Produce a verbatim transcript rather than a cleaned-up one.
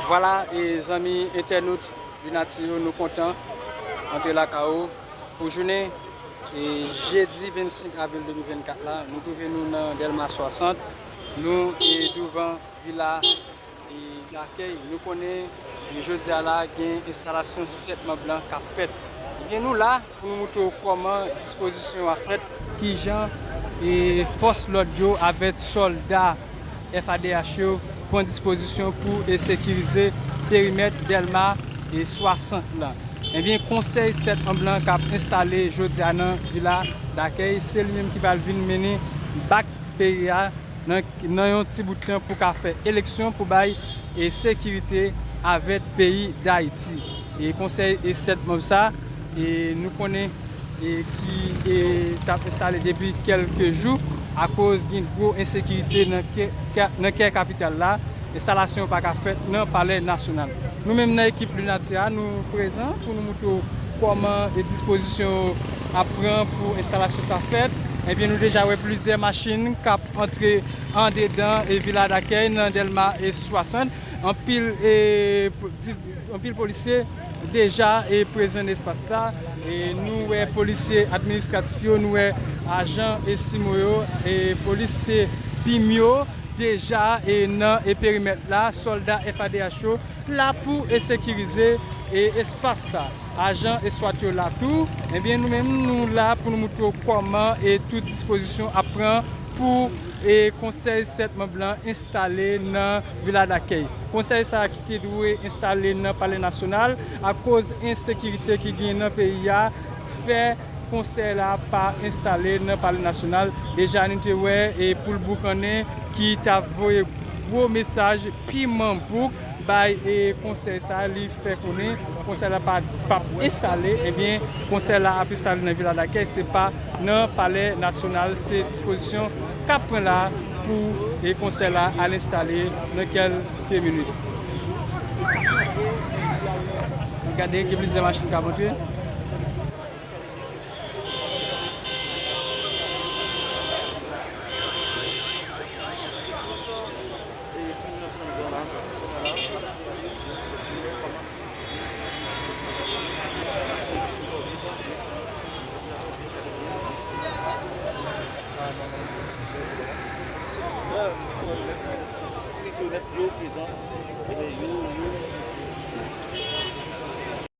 Vwala, e zanmi entènot Lunati yo, nou kontan antre lakay ou pou jounen e jedi vennsenk avril de mil vennkat la. Nou twouve nou nan Dèlma swasant. Nou e douvan vila e dakèy. Nou konnen e jodi a la gen enstalasyon sèt manm lan k ap fèt. Ebyen, nou la pou nou moutre w kòman dispozisyon yo ap fèt, kijan e fòs lòd yo avèk sòlda F A D H yo pran dispozisyon pou e sekirize perimèt Dèlma e swasant lan. Ebyen, konsèy sèt manm lan k ap enstale jodi a nan vila dakèy, se li menm ki pral vin mennen bak peyi a nan, nan yon ti bout tan pou ka fè eleksyon pou bay e sekirite avèk peyi Dayiti. E konsèy e sèt manm sa, e nou konnen e ki e t ap enstale depi kèlke jou akoz gen gwo ensekirite nan kè, kè, nan kè kapital la. Enstalasyon yo pa ka fèt nan Palè Nasyonal. Nou menm nan ekip Lunati a, nou prezan pou nou moutre w kòman e dispozisyon yo ap pran pou enstalasyon sa fèt. Ebyen, nou deja wè plizyè machin k ap antre andedan e vila dakèy nan Dèlma e swasant. Anpil e, di- anpil polisye deja e prezan nan espas la. E nou wè polisye administratif yo, nou wè ajan e simo yo, e polisye bim yo deja e nan e perimèt la, sòlda F A D H yo la pou e sekirize e espas la. Ajan e swat yo la tou. Ebyen, nou menm, nou la pou nou moutre w kòman e tout dispozisyon ap pran pou e konsèy sèt manm lan enstale nan vila dakèy. Konsèy sa a ki te dwe enstale nan Palè Nasyonal, akoz ensekirite ki gen nan peyi a, fè konsèy la pa enstale nan Palè Nasyonal. Deja, nou te wè e pou l boukannen ki t ap voye gwo mesaj piman bouk bay e konsèy sa, li fè konnen konsèy la pa, p ap enstale. Ebyen, konsèy la ap enstale nan vila dakèy, se pa nan Palè Nasyonal. Se dispozisyon k ap pran la pou e konsèy la al enstale nan kèlke minit. Gade, gen plizyè machin k ap antre. Yo, yo, yo.